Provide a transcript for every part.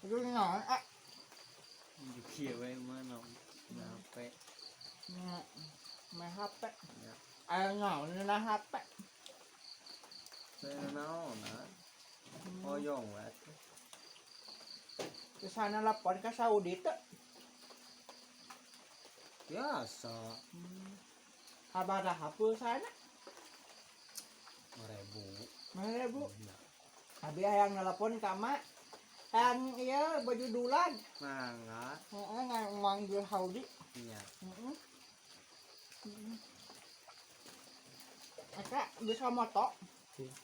Aduh naon ah. Kieu we mah naon. HP. Nya, main HP. Ya. Ayo naon na HP. Teu naon ah. Hoyong we atuh. Ke sana lapor ke Saudi teh. Biasa. Sabaraha pulsana? 5.000. 5.000. Ya. Abi hayang nelpon ka mak. Hayang ieu baju dulag. Mangga. Heeh, manggil Saudi. Nya. Heeh. Heeh. Eta bisa moto.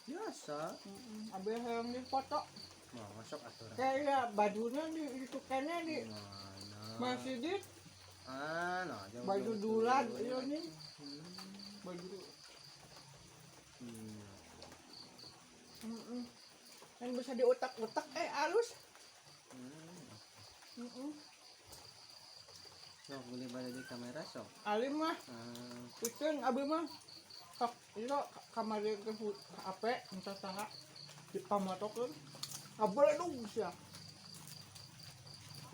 Biasa. Heeh. Abi hayang dipoto. Mau masuk aturan. Kayak bajunya di itu kene di Mana? masjid. Ah, nah, jauh, Baju jauh, dulag jauh, ieu jauh. nih. Baju. Heeh. Yang bisa diutak-utak halus. Heeh. Sok beli pada di kamera sok. Alim mah. Ah. Ikeun abi mah. Sok ieu kamari ke HP entah saha dipamotokeun. Ngabeledug sia.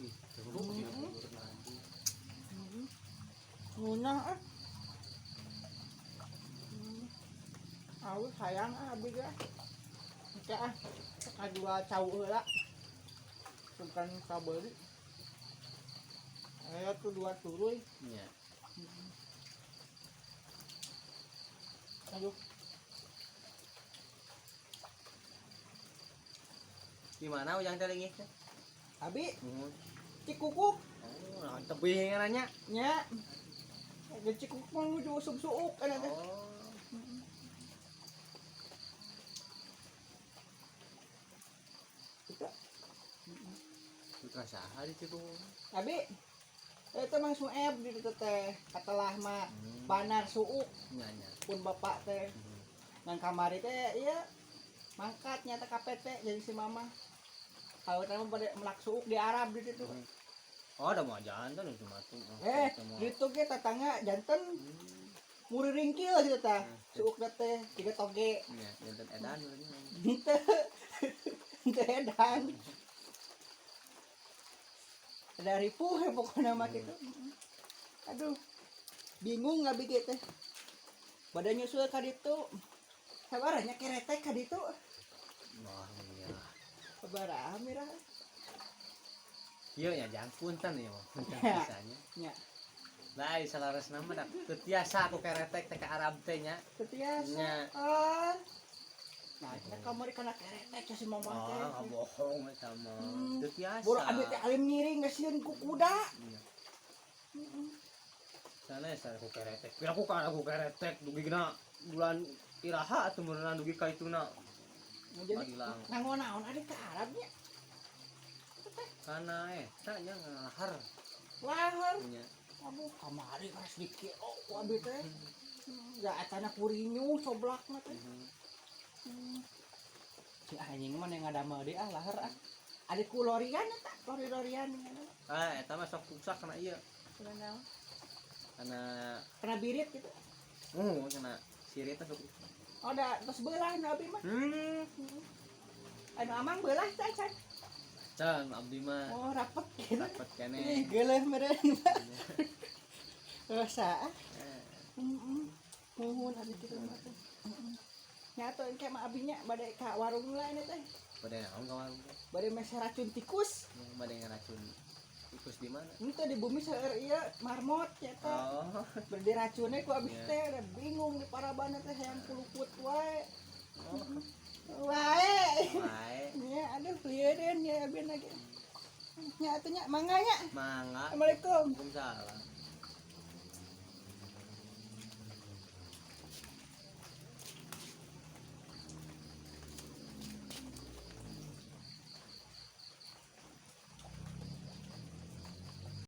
Ih, terus dia lagi. Heeh. Ngunah ah. Awi sayang ah abi ge. Engke ah kajual cau heula. Bukan kabeuli. Aya tuh dua turuy. Nya. Aduh. Di mana ujang teh lingih teh? Abi Nuhun. Cikukuk. Oh, naon tebih ngarannya? Nya. Ge Cikukuk menuju usum suuk kana teh. Oh. Itu. Putra saha di Cikukuk? Abi itu mang sueb di ditu teh katelah mah banar suuk Nya nya. Pun bapak teh. Ngan kamari teh ieu mangkat nyata KPT jadi si mama. Kalau teh mah bade melak suuk di Arab di ditu. Oh, ada mau jantan itu mah tuh. Ditu ge tetangga janten muriringkil gitu tah. Suuk teh tiga toge. Nya, janten edan urangnya. Henteu. Henteu edan. Ada ripuh ya pokoknya mah gitu. Aduh. Bingung abi ge teh. Bade nyusul ka ditu. Sabaranya keretek ka ditu. Wah, iya. Sabaraha mirah? Ieu nya jang punten ieu mah, punten Ya. pisannya. Nya. Lah, salaresna mah da teu tiasa aku keretek teh ka Arab teh nya. Teu tiasa. Nya. Ah. Nah, kita kamari kana keretek ya si mama teh. Oh, ngabohong eta mah. Teu tiasa. Boro abi teh alim ngiring sieun ku kuda. Iya. Sana ya ku keretek. Pira ku kana ku keretek dugina bulan iraha atuh meureunan dugi ka ituna. Nah, jadi Bagilang. nganggo naon adi ka Arab nya? Kana eta nya ngalahar. Lahar. Nya. Aduh, kamari geus dikeo ku abi teh. Da etana kurinyu coblakna teh. Si anjing mah ngadamel deui ah lahar ah. Adi ku lorian eta, lori-lorian. Ah, eta mah sok rusak kana ieu. Kana naon? Kana Kana birit gitu. Kana sirit teh sok rusak. Oh, da tos beulah nu abi mah. Anu amang beulah teh can. Can abdi mah. Oh, rapet gitu. Rapet keneh. Ih, geuleuh meureun. Rasa. Heeh. Nuhun abi kitu mah teh. Heeh. Nya atuh engke mah abi nya bade ka warung lah ini teh. Bade naon ka warung teh? Bade meser racun tikus. Bade ngeracun tikus di mana? Henteu di bumi seueur ieu marmot nya teh. Oh. Bade diracunnya ku abi Nya. teh udah bingung di parabana teh hayang kuluput wae. Oh. Wae. Wae. Nya aduh lieureun nya abi lagi. Nya atuh nya mangga nya. Mangga. Assalamualaikum. Waalaikumsalam.